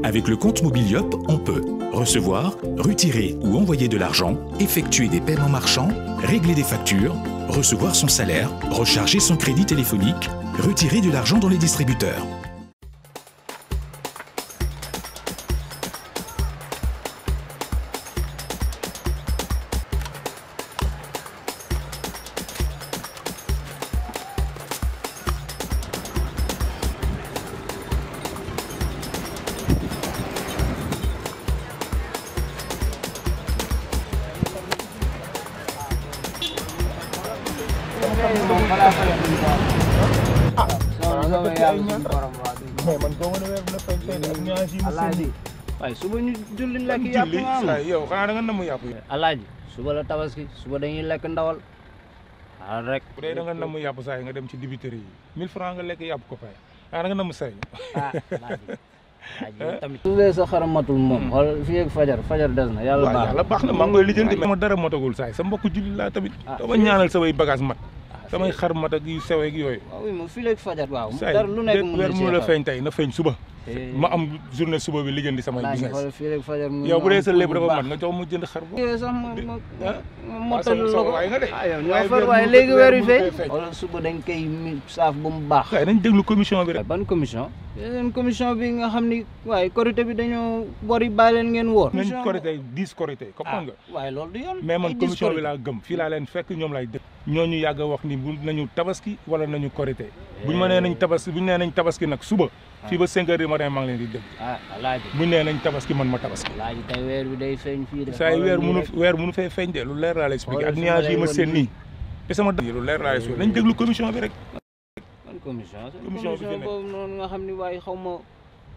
Avec le compte mobile Yop, on peut recevoir, retirer ou envoyer de l'argent, effectuer des paiements marchands, régler des factures, recevoir son salaire, recharger son crédit téléphonique, retirer de l'argent dans les distributeurs. waaye suba ñu julli lekk yàpp nga am yow xanaa da nga namm yàpp alaaji suba la tabaski suba dañuy lekk ndawal xaaral rek bu dee da nga namm yàpp saa yi nga dem ci dibiteri yi 1000 francs nga lekk yàpp ko fay xanaa da nga namm say alaaji tamit su dee sa xaram matul moom xool fii ak fajar des na yàlla baax na maa ngi koy lijjanti ma dara matagul saa yi sa mbokk julli laa tamit dama ñaanal samay bagage mat samay xar mat ak yu sew ak yooyu waaw oui moom fii ak fajar waaw dara lu nekk weer mu la feeñ tey na feeñ suba ma am journée suba bi lijjanti samay business yow bu dee sa lépp dafa mat nga jox mu jënd xar ba sax ma motal la ko yow ñoo far waaye léegi weer wi feeñ wala suba dañ koy saaf ba mu baax waaye nañ déglu commission bi rek ban commission seen commission bi nga xam ni waaye korité bi dañoo bori bàyyi leen ngeen woor nañ korité 10 korité comprendre nga waaye loolu du yoon mais man commission bi laa gëm fii laa leen fekk ñoom laay dëkk ñooñu yàgg a wax ni bu nañu tabaski wala nañu korité buñ ma nee nañ tabaski buñ nee nañ tabaski nag suba fii ba 5 heures du matin maa ngi leen di dégg alaaji buñ nee nañ tabaski man ma tabaski alaaji tey weer bi day feeñ fii de saa weer mënu fay feeñ de lu leer laa lay expliqué ak nuage yi ma seen nii te sama dëgg lu leer laa lay expliqué nañ déglu commission bi rek commission boobu noonu nga xam ni waaye xaw ma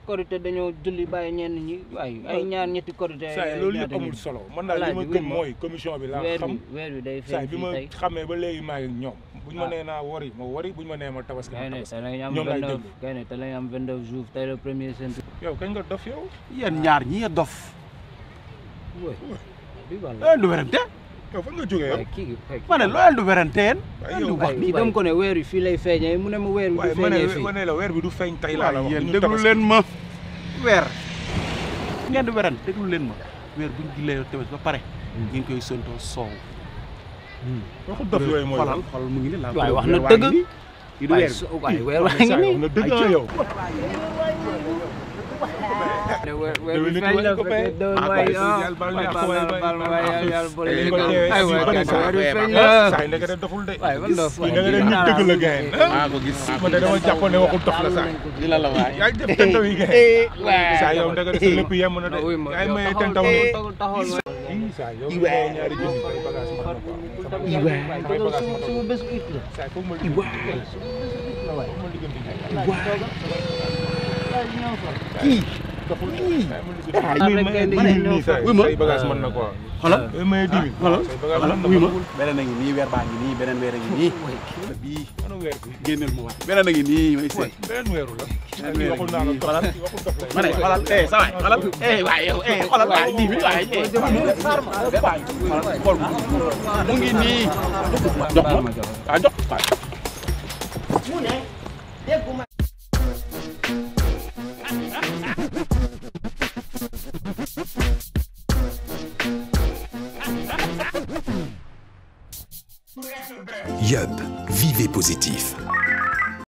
korité dañoo julli bàyyi ñenn ñi waaye ay ñaar ñetti korité saa loolu yëpp amul solo man daal li ma gëm mooy commission bi laa xam weer bi day feeñ saa bi ma xamee ba léegi maa ngi ñoom buñ ma nee naa wari ma wari buñ ma nee ma tabaski ñoom laay déglu kay ne te lañ am 29 jours tey le premier seen yow kañ nga dof yow yéen ñaar ñi dof du werante yow fan nga jógee yow ma ne loolu du werante yéen du wax bi dama ko ne weer wi fii lay feeñee mu ne ma weer bi du feeñee fii ma ne la weer bi du feeñ tey laa la wax yéen déglu leen ma weer ngeen di werante déglu leen ma weer buñ jullee tamit ba pare ngeen koy sontoo soow waxu dof yooyu mooy xool mu ngi ne la waaye wax na dëgg waaye weer waa ngi nii na dëgg yow weer bi feeñ la fekkee doon waay saay ndeke de doful de ndeke de nit dëgg la gaay ko gis man de dama jàppoon ne waxul dof la saay di la waay yaa def tentaw yi gaay saay yow ndeke de sa lépp yem na de yaay may tentaw saay yow ñaari jënd say bagage mat na quoi suba bés it la saay foog ma kii say bagage mën na quoi xoolal may 10 000 xoolal say bagage mën na wuy ma beneen a ngi nii weer baa ngi nii beneen weer a ngi nii bii ana weer bi génneel ma waat beneen a ngi nii may seet beneen weeru la waxul naa la xoolal waxul dof la ma ne xoolal sa waay xoolal waaye yow xoolal waay nii bi waay xool mu ngi nii jox ma jox mu ne dégguma Yop, vivez positif.